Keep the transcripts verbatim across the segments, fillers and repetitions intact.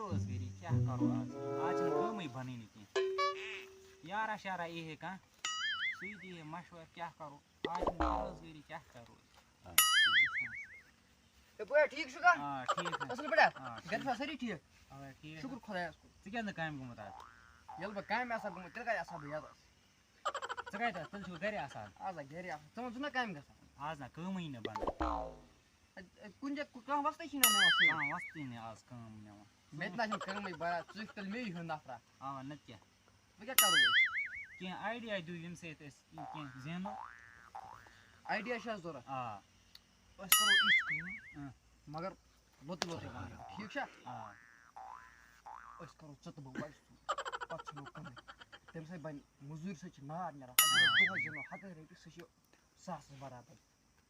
بے روزگٲری کیٛاہ کرو آز؟ آز چھِنہٕ کٲمٕے بنٲنی کینٛہہ۔ یارا شارا یی ہے کانٛہہ، سُے دی ہے مشورٕ کیٛاہ کرو۔ آز چھِنہٕ بے روزگٲری کیٛاہ کرو أسۍ؟ ہے بویا، ٹھیٖک چھُکھا؟ آ، ٹھیٖک حظ۔ اَصٕل پٲٹھۍ ہا؟ آ، گَرِ چھُوا سٲری ٹھیٖک؟ اَوے ٹھیٖک۔ شُکُر خۄدایَس کُن۔ ژٕ کیٛازِ نہٕ کامہِ گوٚمُت آز؟ ییٚلہِ بہٕ کامہِ آسہٕ ہا گوٚمُت، تیٚلہِ کَتہِ آسہٕ ہا بہٕ یَتَس؟ ژٕ کَتہِ آس؟ تیٚلہِ چھُکھ گَرِ آسان۔ آز ہا گَرِ آسہٕ۔ ژٕ وَن، ژٕ چھُکھ نا کامہِ گژھان؟ آز نہ کٲمٕے نہٕ بَنان۔ اَتہِ، اَتہِ کُنہِ جایہِ کُ-، کانٛہہ وۄستہٕ چھِی نہٕ نِوان سۭتۍ؟ کانٛہہ وۄستٕے نہٕ آز کٲم نِوان۔ مےٚ تہِ نہ چھِنہٕ کٲمٕے بَران، ژٕ چھُکھ تیٚلہِ مے ہیوٗ نفرا۔ اَوا نَتہٕ کیٛاہ۔ وۄنۍ کیٛاہ کَرو أسۍ؟ کینٛہہ آیڈیا دِیِو ییٚمہِ سۭتۍ أسۍ کینٛہہ زینو۔ آیڈیا چھا ضوٚرَتھ؟ آ۔ أسۍ کَرو یِژھ کٲم، اۭں۔ مگر لوٚتُے لوٚتُے وَنو، ٹھیٖک چھا؟ آ۔ أسۍ کَرو ژٕ تہٕ بہٕ بَچہٕ ژوٗر، پَتہٕ ژھٕنو کٕہٕنۍ۔ تَمہِ سۭتۍ بَنہِ، مٔزوٗرۍ سۭتۍ چھِ نار نیران، اگر أسۍ دۄہَس زینو ہَتَے رۄپیہِ، سُہ چھِ ساسَس برابر۔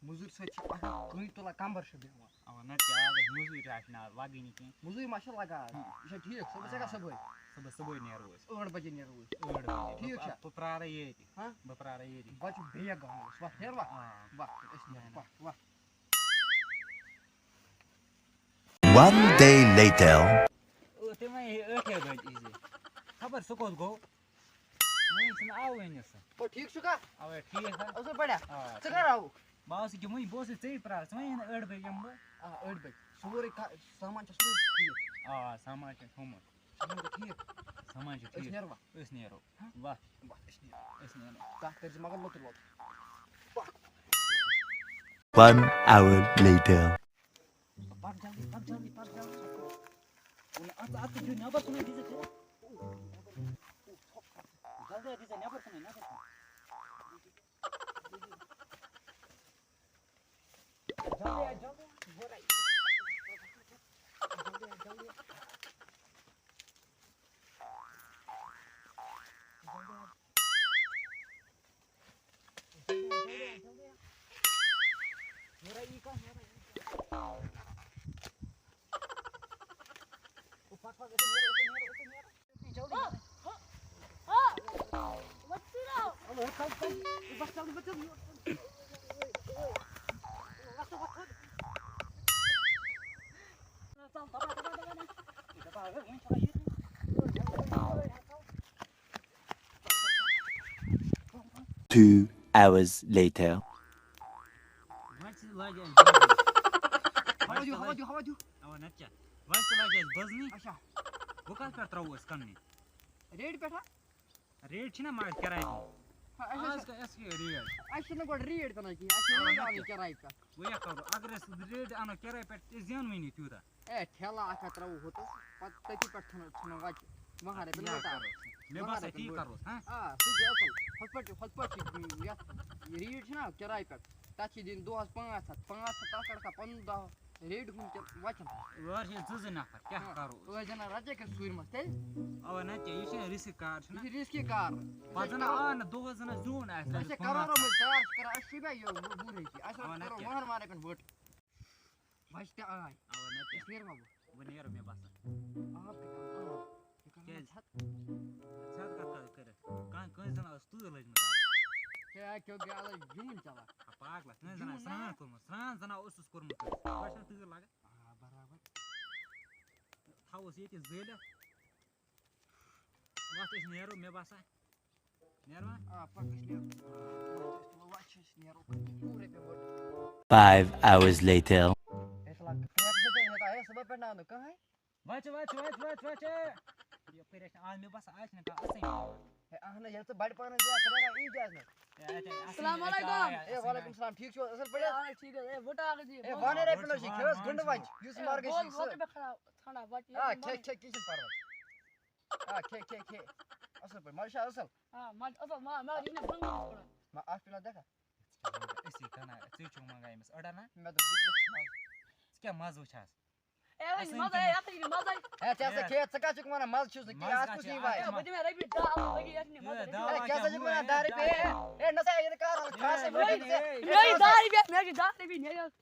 مٔزوٗرۍ سۭتۍ چھِ اَکھ کٔنۍ تُلان، کَمبَر چھِ بیٚہوان۔ اَوا نَتہٕ کیٛاہ، آز اَسہِ مٔزوٗرۍ آسہِ نہٕ آز لَگٲنی کینٛہہ۔ مٔزوٗرۍ ما چھِ لَگان آز؟ یہِ چھا ٹھیٖک؟ صُبحَس چھا گژھان صُبحٲے؟ صُبحس صُبحٲے نیرو أسۍ۔ ٲٹھ بَجے نیرو أسۍ۔ ٲٹھ بَجے۔ ٹھیٖک بہٕ چھا؟ بہٕ پرٛارَے ییٚتہِ۔ ہہ؟ بہٕ پرٛارَے ییٚتہِ۔ بَچہٕ بیگ گاوَس، وَتھ نیروا؟ آ۔ وَتھ، أسۍ نیرو، نیرو۔ وَتھ، وَتھ۔ One day later. ٲ، تِم وَنے ہے ٲٹھے بَجہِ یی زِ۔ خبر سُہ کوٚت گوٚو؟ وۄنۍ چھُنہٕ آوٕے نہٕ سُہ۔ ہو، ٹھیٖک چھُکھا؟ اَوَے ٹھیٖک ہا۔ اَصٕل پٲٹھۍ ہا؟ آ۔ ژٕ کَر آوُکھ؟ بہٕ آسہٕ ییٚکیٛاہ وٕنۍ، بہٕ اوسُس ژیٚے پرٛاران، ژٕ وَنے ہے نہٕ ٲٹھ بَجہِ یِمہٕ بہٕ۔ آ، ٲٹھ بَجہِ۔ سورُے کا-، سامان چھا سورُے ٹھیٖک؟ آ، سامان چھُ تھوٚمُت۔ سامان چھا ٹھیٖک؟ سامان چھُ أسۍ ٹھیٖک۔ نیروا؟ أسۍ نیرو۔ ہہ؟ وَتھ۔ وَتھ، أسۍ نیرو۔ أسۍ نیرو۔ تَتھ کٔرۍ زِ مگر لۄکُٹ لۄکُٹ۔ One hour later. پَک جلدی، پَک جلدی، پَک جلدی۔ وۄنۍ اَژٕ، اَژٕ، دیُن نٮ۪بَر کُنٕے دیٖزِ ژٕ۔ جلدی دیٖزِ نٮ۪بَر کُنٕے، نٮ۪بَر کُن۔ جلدی آ، جلدی آ، یورٕ آ۔ جلدی آ، جلدی آ۔ جلدی آ۔ جلدی آ، جلدی آ، جلدی آ۔ یورٕ آ، یی کانٛہہ، یورٕ آ، یی کانٛہہ۔ او، پَک، پَک، أسۍ نیرو، أسۍ نیرو، أسۍ نیرو۔ Two hours later. وۄنۍ چھِ لاجہِ اَسہِ بوزٕنۍ۔ ہوا دیو، ہوا دیو، ہوا دیو۔ اَوا، نَتہٕ کیٛاہ؟ وۄنۍ تہِ لاجہِ اَسہِ بوزنہِ۔ اچھا۔ وۄنۍ کَتھ پٮ۪ٹھ ترٛاوو أسۍ کٕننہِ؟ ریڈِ پٮ۪ٹھ ہا؟ ریٹ چھِنہ مگر کِراے دِنۍ۔ ہا، اَسہِ آز چھِ، کیٛاہ، اَسہِ کیٛاہ ریٹ؟ اَسہِ چھِنہٕ گۄڈٕ ریڈ کٕنان کِہیٖنۍ، اَسہِ چھِ اَوا، ریڈ نَتہٕ اَنٕنۍ کیٛاہ؟ کِراے پٮ۪ٹھ۔ وۄنۍ کیٛاہ کَرو؟ اگر أسۍ ریٹ اَنو کِراے پٮ۪ٹھ، تیٚلہِ زینوٕے نہٕ تیوٗتاہ۔ اے، ٹھیلہٕ اَکھ ہا ترٛاوو ہوٚتَس، پَتہٕ تٔتی پٮ۪ٹھ ژھٕنو، ژھٕنو وَتہِ وُہَن رۄپیَن یہِ ہا وَٹان۔ کَرو أسۍ۔ مےٚ وُہَن باسان رۄپیَن تی وَٹان۔ کَروس، ہہ؟ آ، سُہ چھُ اَصٕل۔ ہُتھ پٲٹھۍ چھُ، ہُتھ پٲٹھۍ چھُ، یَتھ یہِ ریڈ چھِنہ کِراے پٮ۪ٹھ، تَتھ چھِ دِنۍ دۄہَس پانٛژھ ہَتھ، پانٛژھ ہَتھ، تَتھ کَڑکھا پَنُن دَہ ریڈِ ہُنٛد تہِ وَتہِ۔ یورٕ چھِ زٕ زٕ نفر، کیٛاہ کَرو أسۍ؟ ٲسۍ زَنہٕ رَٹہِ کیٛاہ سوٗرمَس تیٚلہِ؟ اَوا نَتہٕ کیٛاہ، یہِ چھِ رِسک کار، چھُنہ؟ یہِ چھِ رِسکی کار۔ ژےٚ پَتہٕ چھِ زَنہٕ کَران، آو نہٕ دۄہَس زَنہٕ زیُن آسہِ، اَسہِ أسۍ چھِ پانٛژھ کَرورو ہَتھ۔ منٛز کار، أسۍ چھِ کَران، أسۍ چھِ بیٚیہِ یہِ وُہ، وُہ رۄپیہِ، اَسہِ اَوا، رَٹہِ نَتہٕ کَرور کیٛاہ؟ وُہَن وُہَن رۄپیَن وٕٹ۔ بَچہِ تہِ آے۔ اَوا، نَتہٕ کیٛاہ؟ أسۍ نیروا وۄنۍ؟ وۄنۍ نیرو، مےٚ باسان۔ آب کَتہِ آو؟ آب۔ یہِ کَرو کیٛازِ؟ ژھٮ۪تھ۔ ژھٮ۪تھ کَتھ کَرو کٔرِتھ؟ کانٛہہ، کٲنٛسہِ زَن ٲس تۭر لٔجمٕژ آز۔ کیٛاہ، کیٛاہ، کیٛاہ، آز یوٗن چَلان۔ آ، پاگلَس، نہ زَن یوٗن آسہِ نا؟ سرٛان کوٚرمُت، سرٛان زَن اوسُس کوٚرمُت کٲنٛسہِ۔ وۄنۍ چھَنہٕ تۭر لَگان۔ آ، برابر۔ تھاووس ییٚتہِ زٲلِتھ۔ وَتھ أسۍ نیرو، مےٚ باسان۔ نیروا؟ آ، پَکھ أسۍ نیرو۔ وَتھ أسۍ تُلو، وَتھ چھِ أسۍ نیرو، پوٗرٕ پٮ۪ٹھ وٲتۍ۔ Five hours later. ہے، سَلا، کرٛٮ۪کھ زٕ تہِ ہیٚتھ آے، صُبحٲے پٮ۪ٹھ نہٕ آو نہٕ کٕہٕنۍ۔ وَتھ چھِ، وَتھ چھِ، وَتھ چھِ، وَتھ چھِ، وَتھ چھِ۔ یَپٲرۍ آسہِ نہٕ آز، مےٚ باسان، آز چھِنہٕ کانٛہہ اَژٲنی۔ ہے، اَہَن حظ، ییٚلہِ ژٕ بَڑِ پانَس دِوان کرٛٮ۪کھ، یی کیٛازِ نہٕ؟ ہے، اَتہِ آسہِ اَصٕل، السلام اَتہِ علیکُم۔ آے، ہے، اَصٕل وعلیکُم آے۔ السلام، ٹھیٖک چھِو حظ، اَصٕل پٲٹھۍ؟ اَہَن حظ، ٹھیٖک حظ، ہے، وُٹھ اَکھ حظ یہِ، ہے، بول۔ وَن ہے رۄپیہِ لَچھ، ہے، کھیٚو حظ گُنٛڈٕ وَچہِ، یُس ہے، مَرگَس بول، یی بول سُہ۔ تہٕ مےٚ کھڑا ژھانٛڈا وَتہِ، آ، یہِ کھے، مَرٕے۔ کھے، کِہیٖنۍ چھُنہٕ پَرواے۔ آ، کھے، کھے، کھے۔ اَصٕل پٲٹھۍ، مَزٕ چھا اَصٕل؟ آ، مَزٕ اَصٕل، مَزٕ، مَزٕ، یہِ چھُ مےٚ بَنٛگَس پٮ۪ٹھ۔ مےٚ اَکھ پِلَس دَکا۔ أسی کَنان، ژٕے چھُکھ منٛگان أمِس أڑا نا؟ مےٚ دوٚپ، بہٕ تہِ وٕچھِ مَزٕ۔ ژٕ کیٛاہ مَزٕ وٕچھ آز؟ اے، وۄنۍ اَصٕل مَزَے، پٲٹھۍ۔ اَتھ چھِ مَزَے۔ ہے، ژےٚ ہسا کھے، ژٕ کَتھ چھُکھ وَنان، مَزٕ چھُس نہٕ کِہیٖنۍ، مَزٕ اَتھ کَتھ کُس چھُ؟ یی وَے؟ اَتھ ہے، بہٕ دِمے رۄپیہِ دَہ، اَتھ لَگہِ یَتھ نہٕ ہے، مَزَے۔ دَہ ہے، کیٛاہ سا چھُکھ وَنان، دَہ رۄپیہِ؟ ہے، ہے، نہ سا، یہِ نہٕ کَر، اَتھ کھاسے ہے، مٔنٛڈِس۔ ہے، مےٚ چھِ دَہ رۄپیہِ، مےٚ چھِ دَہ رۄپیہِ، نیرِ حظ۔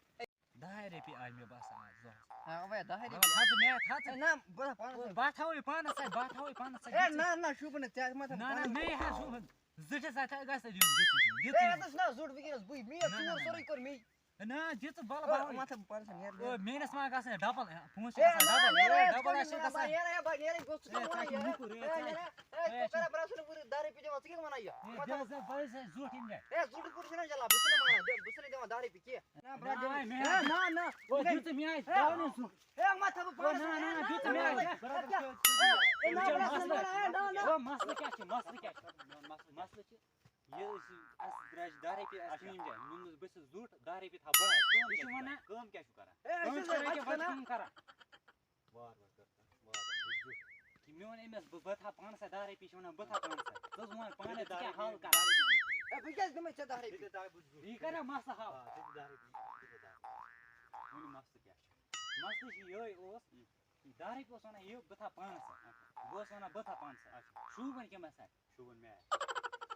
دَہَے رۄپیہِ آے مےٚ باسان آز دۄہَس۔ ہاں، وۄنۍ دَہَے مطلب، رۄپیہِ۔ تھاو ژٕ مےٚ، تھاو ژٕ۔ ہے، نہ، بہٕ تھاو پانَس ہے، سۭتۍ۔ بہٕ تھاوَے پانَس سۭتۍ، بہٕ ہے، تھاوَے۔ نہ، نہ، شوٗبہٕ نہٕ، ژےٚ مہ تھاو نہ، نہ، پانَس مےٚ سۭتۍ۔ ہا شوٗبہٕ۔ زٕ چھِ سَتھ گژھِ دیُن، دِژٕے چھُنہٕ، ہے، دِژٕے اَتھ چھُنہٕ۔ چھُنہ زوٚٹ وٕنکیٚنَس بٕے، مے نہ، نہ، ژوٗر نہ، سورُے نہ۔ کوٚر مے۔ نہ، دِ ژٕ بَلہٕ، بَلہٕ۔ مطلب، پانَس نیرٕ۔ او، میٛٲنِس ما گژھان ڈبل، پونٛسہٕ چھِ گژھان ڈبل۔ اے، ڈبل آسہِ گژھان۔ اے، ژٕ کَران برٛونٛہہ کُن، A, A, A, A, A, A, ژٕ کَران برٛونٛہہ کُن، دَہ رۄپیہِ دِوان، ژٕ کیٛاہ وَنان یہِ؟ اے، مطلب، دِ حظ، بہٕ حظ چھُس زیُٹھ اِنڈیا۔ اے، زیُٹھ وُٹھ چھُنہٕ چَلان، بہٕ چھُس نہٕ مانان، دِ، بہٕ چھُس نہٕ دِوان دَہ رۄپیہِ کینٛہہ۔ نہ، برٛا، نہ، دِوان۔ مےٚ نہ، نہ، نہ۔ او، دِ ژٕ میٛانہِ، اے، دَہ نہٕ زیُٹھ۔ اے، مَتھ ہا بہٕ او، پانَس نہ، نہ، نہ، دِ ژٕ میٛانہِ۔ اے، اے، نہ، وٕچھ حظ، برٛا، مسلہٕ۔ نہ، نہ، نہ۔ او، مسلہٕ کیٛاہ چھُ؟ مسلہٕ کیٛاہ چھُ؟ مسلہٕ چھُ۔ یہِ أسۍ، اَسہِ درٛاے دَہ رۄپیہِ، اَسہِ اچھا۔ کٕہٕنۍ جایہِ۔ مےٚ دوٚپمَس، بہٕ چھُس زیُٹھ، دَہ رۄپیہِ تھاو بہٕ ہٮ۪تھ۔ کٲم یہِ چھُ کیٛاہ چھُ وَنان۔ کٲم کیٛاہ چھُ کَران؟ اے، أسۍ کٲم چھِ حظ کَران بَچہِ کیٛاہ، وَچہِ کَران۔ کٲم کَران؟ وارٕ وارٕ کَر کَران، وارٕ وارٕ، بہٕ چھُس زیُٹھ۔ کہِ میون أمِس، بہٕ، بہٕ تھاو پانَس اَتھِ دَہ رۄپیہِ، چھِ وَنان، بہٕ تھاو پانَس اَتھِ۔ ژٕ حظ وَن پانَے، ژٕ کیٛاہ حل کَران؟ اے، بہٕ کیٛازِ دِمَے ژےٚ دَہ رۄپیہِ؟ ژٕ تہِ دَہ، بہٕ چھُس زیُٹھ۔ یہِ کَرا مسلہٕ حل؟ آ، ژٕ تہِ دَہ رۄپیہِ، ژٕ تہِ دَہ۔ وٕنہِ مسلہٕ کیٛاہ چھُ؟ مسلہٕ چھُ یِہوٚے اوس، دَہ رۄپیہِ اوس وَنان، یہِ بہٕ تھاو پانَس اَتھِ۔ بہٕ اوسُس وَنان، بہٕ تھاو پانَس اَتھِ۔ اچھا۔ شوٗبَن کَمہِ ساتہٕ؟ شوٗبَن مےٚ۔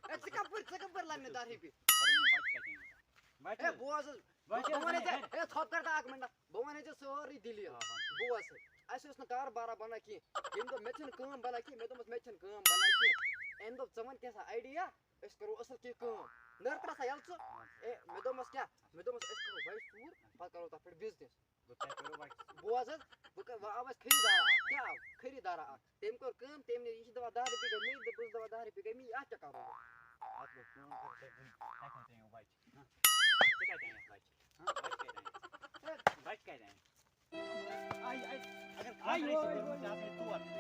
اے، ژٕ کَپٲرۍ، ژٕ کَپٲرۍ لَگہِ نہٕ دَہ رۄپیہِ؟ پَرُن مےٚ بَچہِ کَتہِ أنِتھ؟ بَچہِ اے، حظ۔ بوز حظ۔ بَچہِ بہٕ حظ وَنے مےٚ ژےٚ، گَرِ۔ اے، ژھۄپہٕ کَر تہٕ اَکھ مِنٹ۔ بہٕ وَنے ژےٚ سٲرٕے دٔلیٖل۔ آ، وَن۔ بوز حظ۔ اَسہِ اوس نہٕ کاربارا بَنان کینٛہہ۔ ییٚمۍ دوٚپ، مےٚ چھَنہٕ کٲم بَنان کینٛہہ۔ مےٚ دوٚپمَس، مےٚ تہِ چھَنہٕ کٲم بَنان کینٛہہ۔ أمۍ دوٚپ، ژٕ وَن کینٛہہ سا idea، أسۍ کَرو اَصٕل کینٛہہ کٲم۔ نٔر ترٛاو سا یَلہٕ ژٕ۔ وَن۔ اے، مےٚ دوٚپمَس کیٛاہ؟ مےٚ دوٚپمَس، أسۍ کَرو بَچہِ ژوٗر، پَتہٕ کَرو تَتھ پٮ۪ٹھ business۔ گوٚو تۄہہِ کٔرٕو وۄنۍ۔ بوز حظ، بہٕ کَ-، وۄنۍ آو اَسہِ خریٖدارا اَکھ۔ کیٛاہ آو؟ خریٖدارا اَکھ۔ تٔمۍ کٔر کٲم، تٔمۍ نی، یہِ چھِ دَپان، دَہ رۄپیہِ گٔے مےٚ، بہٕ چھُس دَپان، دَہ رۄپیہِ گٔے مےٚ، اَتھ کیٛاہ کَرو وۄنۍ؟ اَتھ گوٚو کٲم کَرٕنۍ، تۄہہِ کَتہِ أنِو بَچہِ؟ ہہ؟ ژٕ کَتہِ أنِتھ بَچہِ؟ ہہ؟ بَچہِ کَتہِ أنِتھ؟ ہے۔ بَچہِ کَتہِ أنِتھ؟ آے، آے۔ اگر آے، خانٛدرٕے چھِ آے، کٔرمٕژ، آے۔ ژےٚ آسہٕ ہے ژور۔ ژٕ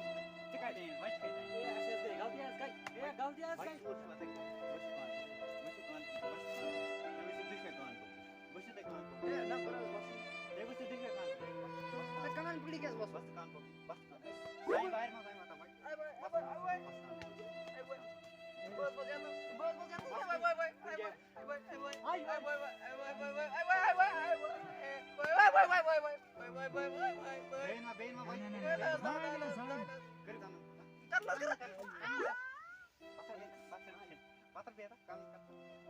کَتہِ أنِتھ؟ بَچہِ کَتہِ أنِتھ؟ ہے، اَسہِ حظ گٔے غلطی حظ، گٔے۔ ہے، غلطی حظ، بَچہِ گٔے۔ کوٚت چھُ واتان؟ بہٕ چھُس پانہٕ، بہٕ چھُس پانہٕ، بہٕ چھُس پانہٕ۔ تُہۍ ؤسِو دُشوَے کانٛہہ۔ بہٕ چھُس تۄہہِ کانٛہہ۔ ہے، نہ، بہٕ نہ حظ وَسہٕ نہٕ۔ ہے، بہٕ چھُس تۄہہِ دُشوَے کانٛہہ۔ ہے، کَنَن پٔکِو کیٛازِ وَسہٕ؟ بَس تہٕ کانٛہہ پٔکِو، بَس تہٕ کانٛہہ۔ وارِ منٛز آیہِ مطلب وۄنۍ۔ آے وۄنۍ، آے وۄنۍ، آے وۄنۍ۔ بَس تہٕ کانٛہہ پٔکِو۔ آے وۄنۍ۔ بہٕ حظ بَس یَتھ منٛز، بہٕ حظ بَس یَتھ منٛز۔ آے وۄنۍ، آے وۄنۍ، آے وۄنۍ، آے وۄنۍ۔ آے وۄنۍ۔ بہٕ حظ بَس یَتھ منٛز، بہٕ حظ بَس یَتھ منٛز۔ آے وۄنۍ، آے وۄنۍ، آے وۄنۍ، آے وۄنۍ۔ آے وۄنۍ، آے وۄنۍ، آے وۄنۍ۔ بیٚیہِ ما، بیٚیہِ ما وۄنۍ؟ نہ، نہ، نہ، نہ، نہ۔ کٔرِو دَنٛد۔ کَر لَگ، کَر۔ پَتھر بیٚہہ، پَتھر بیٚہہ، پَتھر بیٚہہ، کَم کَر۔